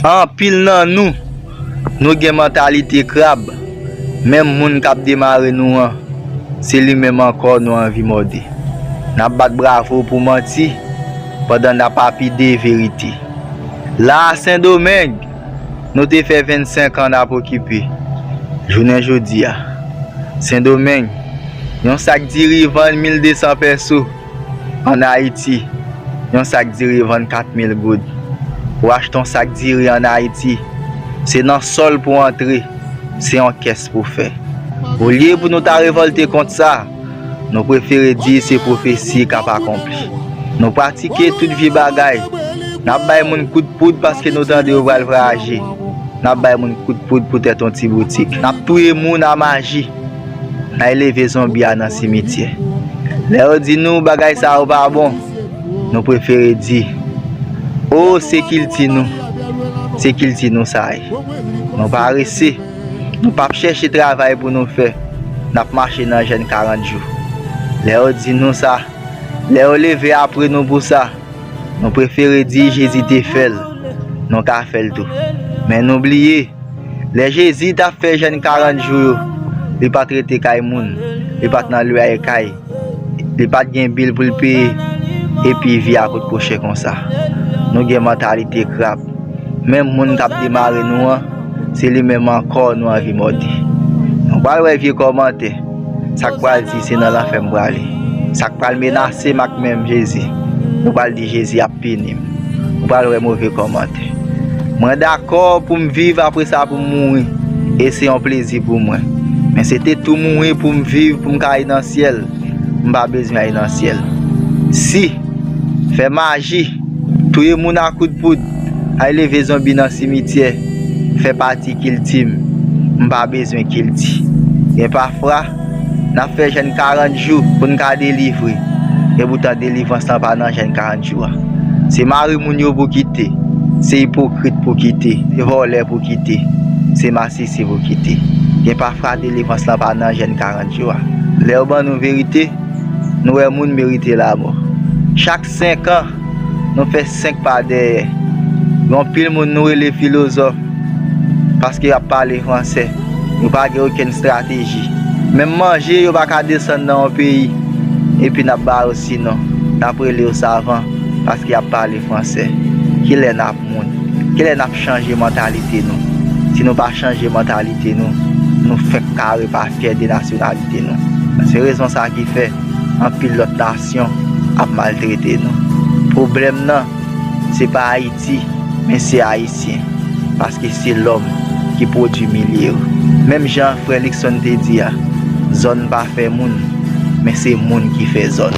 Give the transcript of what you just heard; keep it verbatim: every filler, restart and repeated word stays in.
Anpil nan nou, nou gen mantalite krab. Menm moun k ap demare nou an, se li menm ankò nou anvi mòde. N ap bat bravo pou manti, pandan n ap apide verite. La a Sendomeng, nou te fè vennsenk an n ap okipe. Jounen jodi a, Sendomeng, yon sak diri vann mil de san pèso. Ann Ayiti, yon sak diri vann kat mil goud. Pou w achte yon sak diri ann Ayiti, se nan sòl pou w antre, se yon kès pou w fè. Olye pou nou ta revòlte kont sa, nou prefere di se pwofesi k ap akonpli. Nou pratike tout vye bagay. N ap bay moun kout poud paske nou tande yo pral vwayaje. N ap bay moun kout poud poutèt yon ti boutik. N ap touye moun a maji. N al leve zonbi a nan simityè. Lè yo di nou bagay sa yo pa bon, nou prefere di, o, se kilti nou. Se kilti nou sa ye. Nou parese. Nou p ap chèche travay pou nou fè. N ap mache nan jèn karant jou. Lè yo di nou sa, lè yo leve apre nou pou sa, nou prefere di Jezi te fè l, nou ka fè l tou. Men nou bliye, lè Jezi t ap fè jèn karant jou yo, li pa t rete kay moun, li pa t nan lwaye kay, li pa t gen bil pou l peye, epi vi a kout kwochè konsa. Nou gen mantalite krab. Menm moun k ap demare nou an, se li menm ankò nou anvi mòde. Nou pral wè vye kòmantè. Sa k pral di se nan lanfè m prale. Sa k pral menase m ak men m Jezi. Nou pral di Jezi ap pini m. Nou pral wè move kòmantè. Mwen dakò pou m viv apre sa pou m mouri. E se yon plezi pou mwen. Men se te tou mouri pou m viv pou m ka al nan syèl. M pa bezwen al nan syèl. Si fè maji, touye moun a kout poud, al leve zonbi nan simityè, fè pati kilti m. M pa bezwen kilti. Gen pafwa, n ap fè jèn karant jou pou n ka delivre. Epoutan delivrans lan pa nan jèn karant jou a. Se mari moun yo pou kite, se ipokrit pou kite, se vòlè pou kite, se masisi pou kite. Gen pafwa delivrans lan pa nan jèn karant jou a. Lè yo ban nou verite, nou wè moun merite lamò. Chak senk an, nou fè senk pa dèyè. Gen anpil moun nou rele filozòf paske y ap pale fransè. Yo pa gen okenn estrateji. Menm manje, yo pa ka desann nan yon peyi. Epi n ap ba yo sinon, n ap rele yo savan paske y ap pale fransè. Kilè n ap moun? Kilè n ap chanje mantalite nou? Si nou pa chanje mantalite nou, nou fenk kare pa fyè de nasyonalite nou. Se rezon sa ki fè anpil lòt nasyon ap maltrete nou. Pwoblèm nan, se pa Ayiti, men se Ayisyen. Paske se lòm ki pwodui milye yo. Menm jan frè Luckson te di a, zòn pa fè moun, men se moun ki fè zòn.